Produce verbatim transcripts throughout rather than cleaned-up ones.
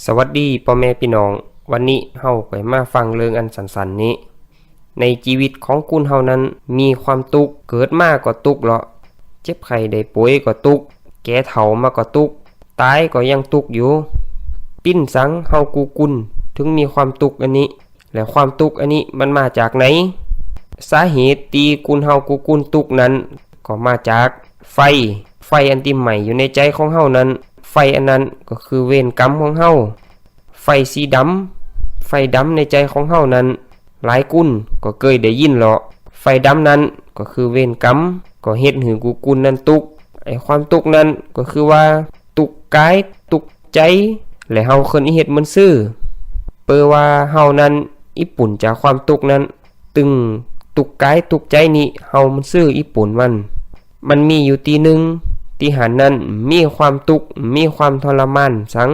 สวัสดีพ่อแม่พี่น้อง วันนี้เฮาก็มาฟังเรื่องอันสั้นๆนี้ ในชีวิตของคนเฮานั้นมีความทุกข์ เกิดมาก็ทุกข์เลาะ เจ็บไข้ได้ป่วยก็ทุกข์ แก่เฒ่ามาก็ทุกข์ ตายก็ยังทุกข์อยู่ ปิ้นสังเฮากู้คนถึงมีความทุกข์อันนี้ และความทุกข์อันนี้มันมาจากไหน สาเหตุที่คนเฮากู้คนทุกข์นั้น ก็มาจากไฟ ไฟอันที่ไหม้อยู่ในใจของเฮานั้น ไฟอันนั้นก็คือเวรกรรมของเฮา ไฟสีดำ ไฟดำในใจของเฮานั้น หลายคนก็เคยได้ยินเลาะ ไฟดำนั้นก็คือเวรกรรม ก็เฮ็ดหื้อกู้คนนั้นทุกข์ ไอ้ความทุกข์นั้นก็คือว่า ทุกข์กาย ทุกข์ใจ และเฮาเคิ่นอิเฮ็ดมันซื่อ เปิ้นว่าเฮานั้นอิปูนจากความทุกข์นั้น ตึงทุกข์กายทุกข์ใจนี้ เฮามันซื่ออิปูนมัน มันมีอยู่ตี้หนึ่ง ตี้หั้นนั้นมีความทุกข์ มีความทรมานสัง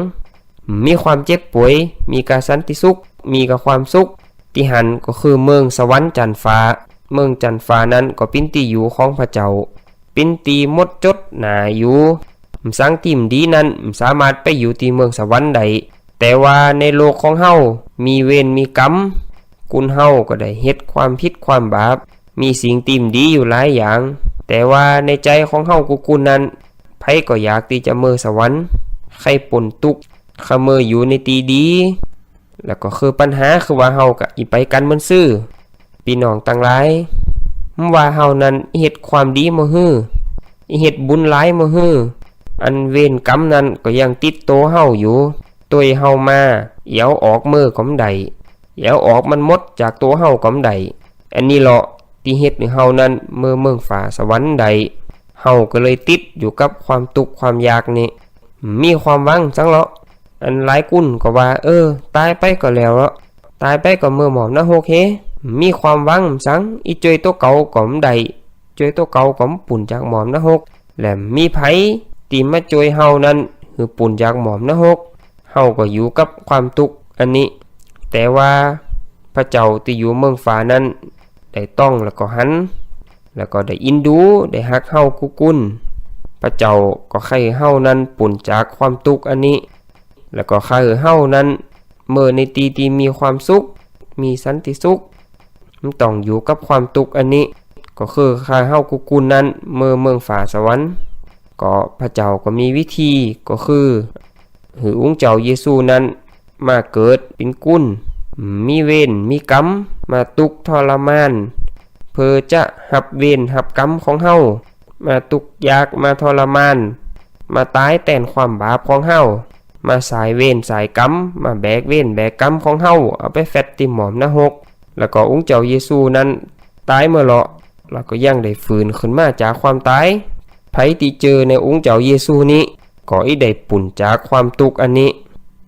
มีความเจ็บป่วย มีกาสันติสุข มีกาความสุข ตี้หั้นก็คือเมืองสวรรค์จั้นฟ้า เมืองจั้นฟ้านั้นก็เป๋นตี้อยู่ของพระเจ้า เป๋นตี้หมดจดหน้าอยู่ สังตี้บ่ดีนั้นบ่สามารถไปอยู่ตี้เมืองสวรรค์ได้ แต่ว่าในโลกของเฮามีเวรมีกรรม คนเฮาก็ได้เฮ็ดความผิดความบาป มีสิ่งตี้บ่ดีอยู่หลายอย่าง แต่ว่าในใจของเฮากู้คนนั้น ไผก็อยากตี้จะเมือสวรรค์ ใค่ป๊นทุกข์ ใค่เมืออยู่ในตี้ดี แล้วก็คือปัญหาคือว่าเฮาก็อิไปกันมันซื่อ พี่น้องตังหลาย บ่ว่าเฮานั้นอิเฮ็ดความดีมาหื้อ อิเฮ็ดบุญหลายมาหื้อ อันเวรกรรมนั้นก็ยังติดโตเฮาอยู่ โตยเฮามา เอียวออกเมิอก็บ่ได้ เอียวออกมันหมดจากโตเฮาก็บ่ได้ อันนี้เลาะตี้เฮ็ดหื้อเฮานั้นเมิอเมืองฟ้าสวรรค์ได้ เฮาก็เลยติดอยู่กับความทุกข์ความยากนี้ มีความหวังสังเลาะ อันหลายคนก็ว่า เออ ตายไปก็แล้วเลาะ ตายไปก็เมิอหม้อมนรกเฮ มีความหวังสัง อิจ้วยโตเก่าก็บ่ได้ จ้วยโตเก่าก็บ่ปูนจากหม้อมนรก และมีไผตี้มาจ้วยเฮานั้นหื้อปูนจากหม้อมนรก เฮาก็อยู่กับความทุกข์อันนี้ แต่ว่าพระเจ้าตี้อยู่เมืองฟ้านั้น ได้ต้องแล้วก็หัน แล้วก็ได้อินดู ได้ฮักเฮากู้คน พระเจ้าก็ใค่เฮานั้นปูนจากความทุกข์อันนี้ แล้วก็ใค่เฮานั้น เมิอในตี้ตี้มีความสุข มีสันติสุข บ่ต้องอยู่กับความทุกข์อันนี้ ก็คือใค่เฮากู้คนนั้น เมิอเมืองฟ้าสวรรค์ ก็พระเจ้าก็มีวิธี ก็คือ หื้อองค์เจ้าเยซูนั้น มาเกิดเป๋นคน มีเวรมีกรรม มาทุกข์ทรมาน เพื่อจะฮับเวรฮับกรรมของเฮา มาทุกข์ยาก มาทรมาน มาตายแตนความบาปของเฮา มาสายเวรสายกรรม มาแบกเวรแบกกรรมของเฮา เอาไปแฟดตี้หม้อมนรก แล้วก็องค์เจ้าเยซูนั้น ตายเมิอเลาะ แล้วก็ยังได้ฟื้นขึ้นมาจากความตาย ไผตี้เจิอในองค์เจ้าเยซูนี้ ก็อิได้ปูนจากความทุกข์อันนี้